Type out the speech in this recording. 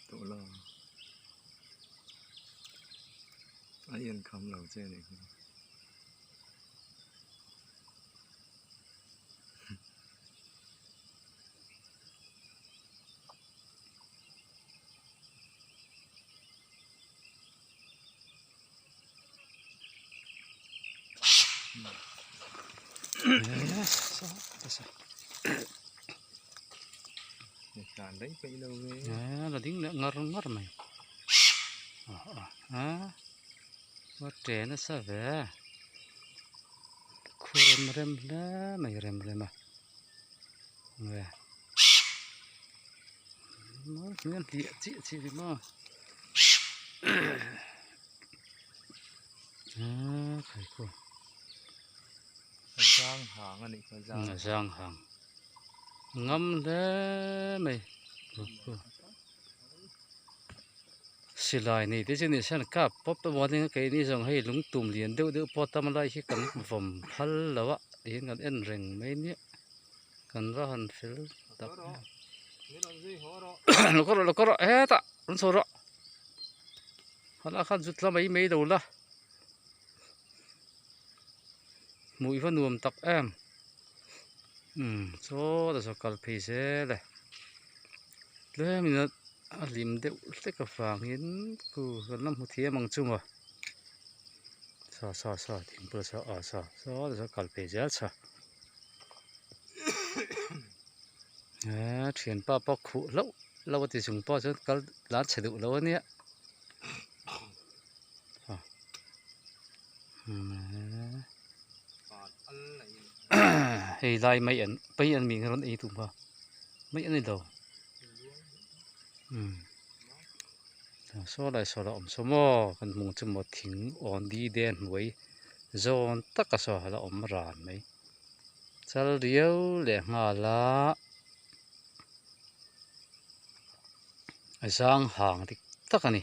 Tawh la a en kham lo che anih kha. Tlan daih peih lo ve. La ding leh ngar ngar mai. A ṭe nasa ve. Khu rem rem hle mai rem rem a. Mawi hliah chiah chiah ni maw. A zang hang a nih kha a zang a zang hang ngam hle mai silai nei te chu ni hian kap pawp te maw nia keini zawng hei lungtum lian deuh deuh pawh tam lai hi kan vawm phal lo a tihian kan en reng mai nia kan va han fel tak em lo kawr rawh lo kawr rawh hetah rawn chho rawh. Halh khan zut la mai mai lo la hmuh i va nuam tak em umm chaw ta saw kal phei zel e tlem in a hlim deuh hlek avangin khu kan la hmu thiam ang chu maw saw saw saw thingpui saw aw saw saw ta saw kal phei zel chha eee thianpa pawh khuh hlauh. Lo a ti chung pawh chuan kal tlan chhe duh lo a nia hei lai mai an pai an mi rawn ei tum kha mai a ni lo saw lai saw la awm saw maw kan hmuh chu maw thing awn di den hnuai zawn taka saw a la awm ran mai chal riau leh nghal a. A zang hang dik tak a ni.